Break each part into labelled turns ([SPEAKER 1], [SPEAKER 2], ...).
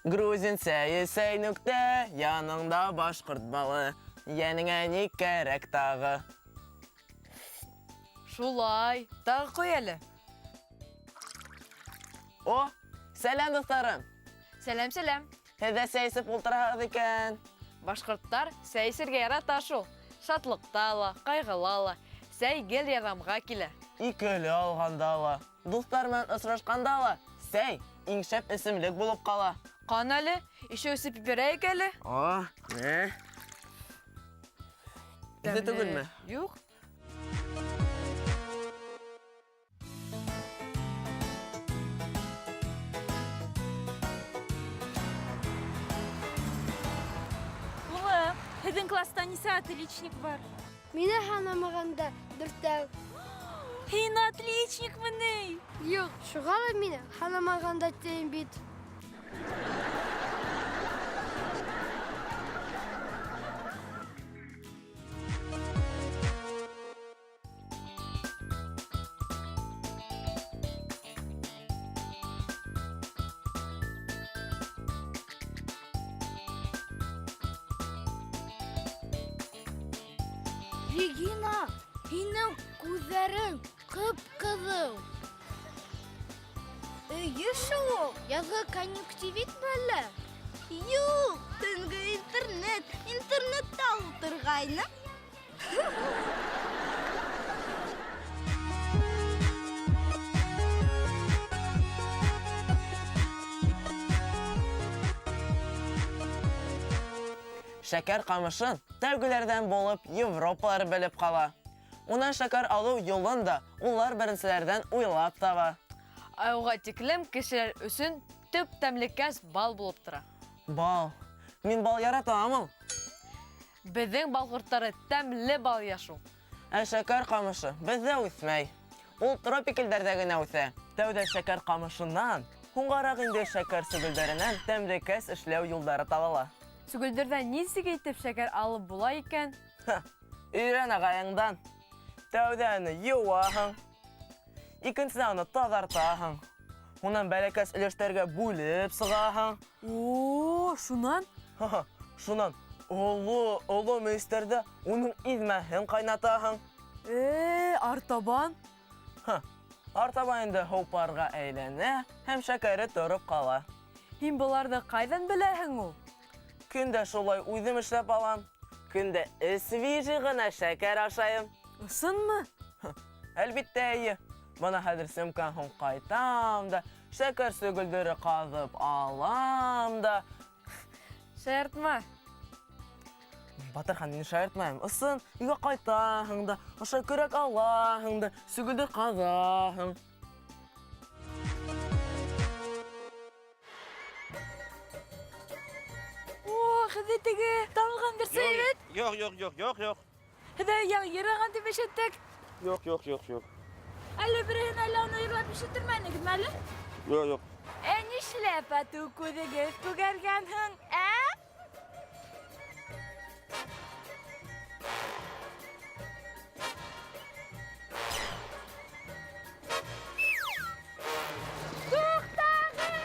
[SPEAKER 1] Грузин сәйе сәйнүктә, яныңда башҡорт балы. Йәнеңә ни кәрәк тағы?
[SPEAKER 2] Шулай, тағы ҡуй әле.
[SPEAKER 1] О, сәләм, дуҫтарым!
[SPEAKER 2] Сәләм, сәләм.
[SPEAKER 1] Һеҙ ҙә сәй эсеп ултыраһығыҙ икән.
[SPEAKER 2] Башҡорттар сәй эсергә ярата шул. Шатлыҡта ла, ҡайғыла ла сәй гел ярҙамға килә.
[SPEAKER 1] Икеле алғанда ла, дуҫтар менән осрашҡанда ла сәй иң шәп эсемлек булып ҡала.
[SPEAKER 2] Ҡан әле, ишәү эсеп ебәрәйек әле.
[SPEAKER 1] О, мә. Эҫе түгелме?
[SPEAKER 2] Юҡ.
[SPEAKER 3] Улым, һеҙҙең класста нисә отличник бар?
[SPEAKER 4] Мине һанамағанда дүртәү.
[SPEAKER 3] Һин отличникмы ни?
[SPEAKER 4] Юҡ, шуға ла мине һанамағанда тием бит. Регина, һинең күҙҙәрең ҡып-ҡыҙыл. Эйе шул, яҙғы конъюнктивитме әллә? Юҡ, төнгө интернет, интернетта ултырғайным.
[SPEAKER 1] Шәкәр ҡамышын тәүгеләрҙән булып Европалар белеп ҡала. Унан шәкәр алыу юлын да улар беренселәрҙән уйлап таба.
[SPEAKER 2] Ә уға тиклем кешеләр өсөн төп тәмлекәс бал булып тора.
[SPEAKER 1] Бал. Мин бал яратам ул.
[SPEAKER 2] Беҙҙең бал ҡорттары тәмле бал йыя шул.
[SPEAKER 1] Ә шәкәр ҡамышы беҙҙә үҫмәй. Ул тропик илдәрҙә генә үҫә. Тәүҙә шәкәр ҡамышынан, һуңғараҡ инде шәкәр сөгөлдәренән тәмлекәс эшләү юлдары табыла.
[SPEAKER 2] Сөгөлдөрҙән нисек итеп шәкәр алып була икән?
[SPEAKER 1] Ха, өйрән ағайыңдан. Тәүҙә уны йыуаһың, икенсенән уны таҙартаһың. Унан бәләкәс өлөштәргә бүлеп сығаһың.
[SPEAKER 2] О, шунан?
[SPEAKER 1] Ха-ха, шунан оло, оло мейестәрҙә уның иҙмәһен ҡайнатаһың.
[SPEAKER 2] Э, артабан?
[SPEAKER 1] Ха, артабан инде һыу парға әйләнә һәм шәкәре тороп ҡала.
[SPEAKER 2] Һин быларҙы ҡайҙан беләһең ул?
[SPEAKER 1] Көн дә шулай үҙем эшләп алам. Көн дә свежий ғына шәкәр ашайым.
[SPEAKER 2] Ысынмы?
[SPEAKER 1] Әлбиттә, эйе. Бына хәҙер съемканан һуң ҡайтам да, шәкәр сөгөлдөрө ҡаҙып алам да.
[SPEAKER 2] Шаяртма.
[SPEAKER 1] Батырхан, мин шаяртмайым. Ысын, өйгә ҡайтаһың да, ошо көрәк алаһың да, сөгөлдөр ҡаҙаһың.
[SPEAKER 3] О, һеҙҙе теге танылған берсе бит.
[SPEAKER 5] Юҡ, юҡ, юҡ, юҡ, юҡ.
[SPEAKER 3] Һеҙҙе яңы йырлаған тип ишеттек.
[SPEAKER 5] Юҡ, юҡ, юҡ, юҡ.
[SPEAKER 3] Әллә береһен әллә уны йырлап ишеттермәнегеҙме әле?
[SPEAKER 5] Юҡ, юҡ.
[SPEAKER 3] Ә нишләп атыу күҙегеҙ күгәргән һуң, ә? Туҡтағыҙ!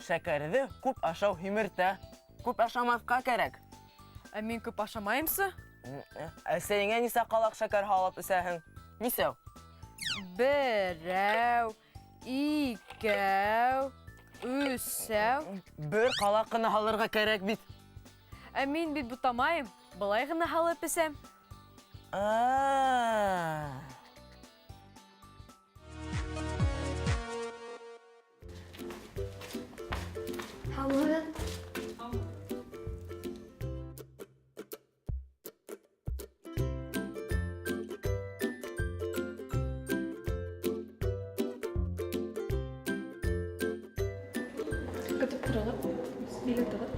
[SPEAKER 1] Шәкәрҙе күп ашау һимертә. Күп ашамаҫҡа кәрәк.
[SPEAKER 2] Ә мин күп ашамайымсы?
[SPEAKER 1] Әсәйеңә нисә ҡалаҡ шәкәр һалып эсәһең? Нисәү?
[SPEAKER 2] Берәү, икәү, өсәү.
[SPEAKER 1] Бер ҡалаҡ ҡына һалырға кәрәк бит.
[SPEAKER 2] Ә мин бит бутамайым, былай ғына һалып эсәм.
[SPEAKER 1] А.
[SPEAKER 4] Һаумыһығыҙ.
[SPEAKER 3] Көтөп тороғоҙ, билетығыҙ.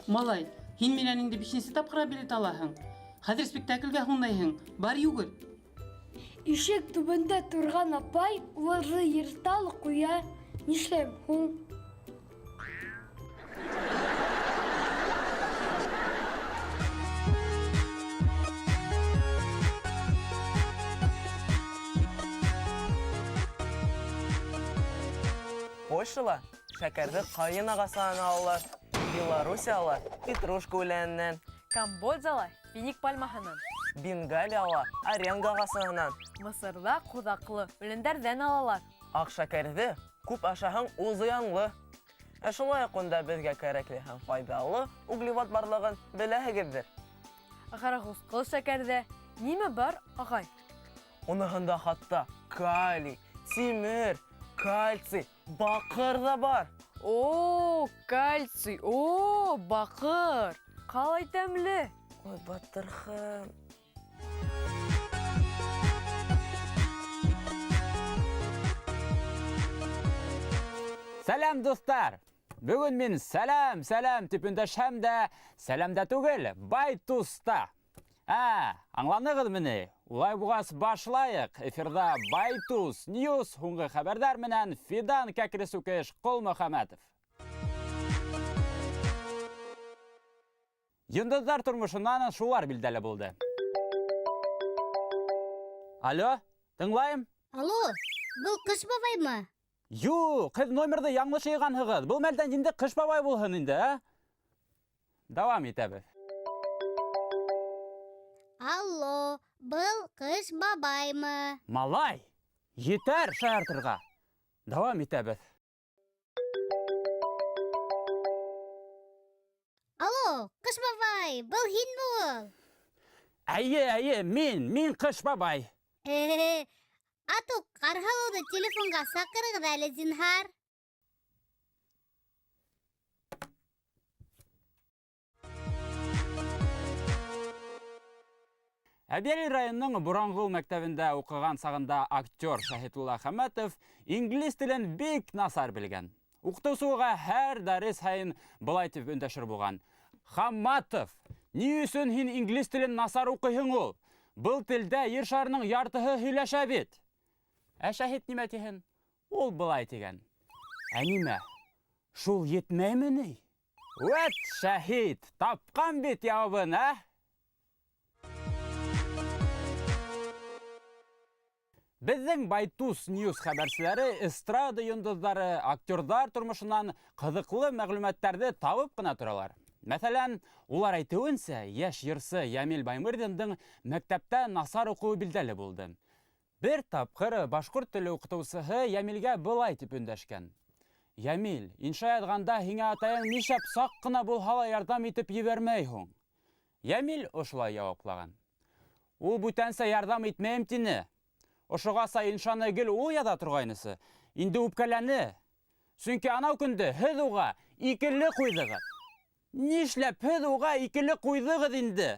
[SPEAKER 6] Малай, һин минән инде бишенсе тапҡыр билет алаһың. Хәҙер спектаклгә һуңлайһың. Бар йүгер.
[SPEAKER 4] Ишек төбөндә торған апай уларҙы йырта ла ҡуя. Нишләйем һуң?
[SPEAKER 1] Польшала шәкәрҙе ҡайын ағасынан алалар, Белоруссияла петрушка үләненән,
[SPEAKER 2] Камбоджала финик пальмаһынан,
[SPEAKER 1] Бенгалияла оренга ағасынан.
[SPEAKER 2] Мысырҙа ҡуҙаҡлы үләндәрҙән алалар.
[SPEAKER 1] Аҡ шәкәрҙе күп ашаһаң, ул зыянлы. Ә шулай уҡ унда беҙгә кәрәкле һәм файҙалы углевод барлығын беләһегеҙҙер.
[SPEAKER 2] Ҡарағусҡыл шәкәрҙә нимә бар, ағай?
[SPEAKER 1] Уныһында хатта калий, тимер, кальций, баҡыр ҙа бар.
[SPEAKER 2] О, кальций, о, баҡыр. Ҡалай тәмле.
[SPEAKER 1] Ой, батырхан.
[SPEAKER 7] Сәләм, дуҫтар! Бөгөн мин сәләм, сәләм тип өндәшһәм дә, сәләмдә түгел, Байтуста. Ә, аңланығыҙмы ни? Улай булғас башлайыҡ. Эфирҙа Байтус Ньюс һуңғы хәбәрҙәр менән Фидан Кәкресүкеш Ҡолмөхәмәтов. Йондоҙҙар тормошонан шулар билдәле булды. Алло, тыңлайым.
[SPEAKER 8] Алло, был Ҡыш бабаймы?
[SPEAKER 7] Юҡ, һеҙ номерҙы яңылыш йыйғанһығыҙ. Был мәлдән инде Ҡыш бабай булһын инде, ә? Дауам итәбеҙ.
[SPEAKER 8] Алло, был Ҡыш бабаймы?
[SPEAKER 7] Малай, етәр шаяртырға. Дауам итәбеҙ.
[SPEAKER 8] Алло, Ҡыш бабай, был һинме ул?
[SPEAKER 7] Әйе, әйе, мин Ҡыш бабай.
[SPEAKER 8] Атуҡ Ҡарһылыуҙы телефонға саҡырығыҙ әле, зинһар.
[SPEAKER 7] Әбйәлил районының Буранғол мәктәбендә уҡыған сағында актер Шаһитулла Хәмәтов инглиз телен бик насар белгән. Уҡытыусы уға һәр дәрес һайын былай тип өндәшер булған. Хаматов, ни өсөн һин инглиз телен насар уҡыйһың ул? Был телдә ер шарының яртыһы һөйләшә бит. Ә Шаһит нимә тиһен? Ул былай тигән. Ә нимә? Шул етмәйме ни? Үәт, Шаһит, тапҡан бит яуабын, ә? Беҙҙең Байтус Ньюс хәбәрселәре эстрада йондоҙҙары, актерҙар тормошонан ҡыҙыҡлы мәғлүмәттәрҙе табып ҡына торалар. Мәҫәлән, улар әйтеүенсә, йәш йырсы Йәмил Баймырҙиндың мәктәптә насар уҡыуы билдәле булды. Бер тапҡыр башҡорт теле уҡытыусыһы Йәмилгә былай тип өндәшкән. Йәмил, инша яҙғанда һиңә атайың нишләп саҡ ҡына булһа ла ярҙам итеп ебәрмәй һуң? Йәмил ошолай яуаплаған. Ул бүтәнсә ярҙам итмәйем тине. Ошоғаса иншаны гел ул яҙа торғайнысы. Инде үпкәләне. Сөнки анау көндө һеҙ уға икеле ҡуйҙығыҙ. Нишләп һеҙ уға икеле ҡуйҙығыҙ инде?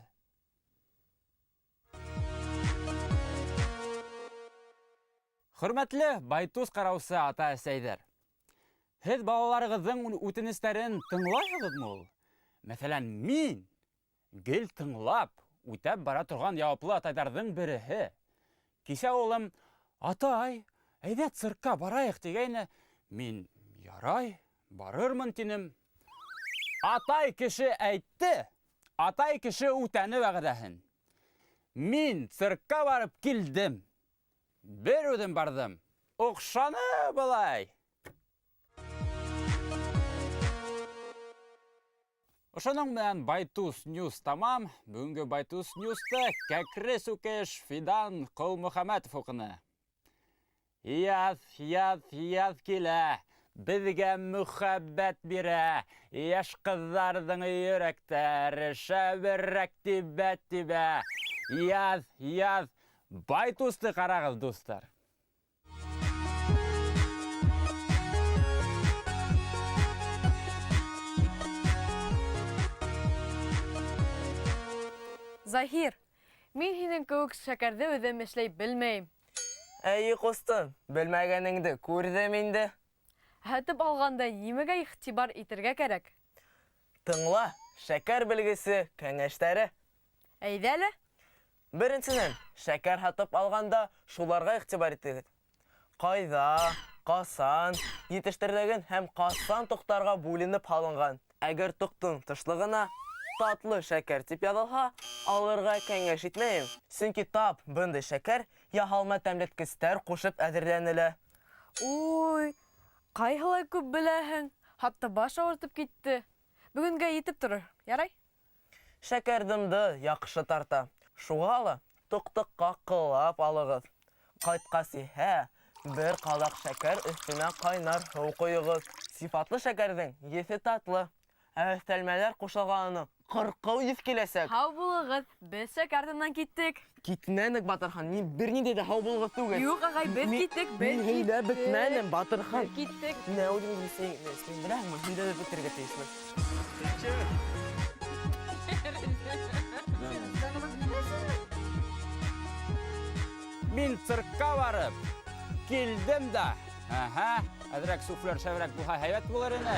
[SPEAKER 7] Хөрмәтле Байтус ҡараусы ата-әсәйҙәр, һеҙ балаларығыҙҙың үтенестәрен тыңлайһығыҙмы ул? Мәҫәлән, мин гел тыңлап, үтәп бара торған яуаплы атайҙарҙың береһе. Кисә улым, атай, әйҙә циркка барайыҡ тигәйне, мин ярай, барырмын тинем. Атай кеше әйтте, атай кеше үтәне вәғәҙәһен. Мин циркка барып килдем. Бер үҙем барҙым. Оҡшаны былай. Ошоноң менән Байтус Ньюс тамам. Бөгөнгө Байтус Ньюсты Кәкре Сүкеш Фидан Ҡолмөхәмәтов уҡыны. Яҙ, яҙ, яҙ килә, беҙгә мөхәббәт бирә. Йәш ҡыҙҙарҙың йөрәктәре шәберәк тибә-тибә. Яҙ, яҙ, Байтусты ҡарағыҙ, дуҫтар.
[SPEAKER 2] Заһир, мин һинең кеүек шәкәрҙе үҙем эшләй белмәйем.
[SPEAKER 1] Әйе, ҡустым, белмәгәнеңде күрҙем инде.
[SPEAKER 2] Һатып алғанда нимәгә иғтибар итергә кәрәк?
[SPEAKER 1] Тыңла, Шәкәр белгесе кәңәштәре.
[SPEAKER 2] Әйҙә әле.
[SPEAKER 1] Беренсенән, шәкәр һатып алғанда шуларға иғтибар итегеҙ. Ҡайҙа, ҡасан етештерелгән һәм ҡасан тоҡтарға бүленеп һалынған. Әгәр тоҡтоң тышлығына татлы шәкәр тип яҙылһа, алырға кәңәш итмәйем. Сөнки тап бындай шәкәр яһалма тәмләткестәр ҡушып әҙерләнелә.
[SPEAKER 2] Уй, ҡайһылай күп беләһең. Хатта баш ауыртып китте. Бөгөнгә етеп торор. Ярай?
[SPEAKER 1] Шәкәр дымды яҡшы тарта. Шуға ла тоҡто ҡаҡылап алығыҙ. Ҡайтҡас иһә бер ҡалаҡ шәкәр өҫтөнә ҡайнар һыу ҡойоғоҙ. Сифатлы шәкәрҙең еҫе татлы, ә өҫтәлмәләр ҡушылғанының ҡырҡыу еҫ киләсәк.
[SPEAKER 2] Һау булығыҙ, беҙ шәкәр артынан киттек.
[SPEAKER 1] Китмәнек, Батырхан, мин бер ниндәй ҙә һау булығыҙ түгел.
[SPEAKER 2] Юҡ, ағай, беҙ киттек, беҙ
[SPEAKER 1] Мин һөйләп
[SPEAKER 2] киттек.
[SPEAKER 1] бөтмәнем, Батырхан.
[SPEAKER 2] Беҙ киттек.
[SPEAKER 1] Менә үҙем син беләһеңме, һөйләп бөтөргә тейешмен.
[SPEAKER 7] Мин циркка барып килдем дә. Әһә, әҙерәк суфлер шәберәк булһа һәйбәт булыр ине.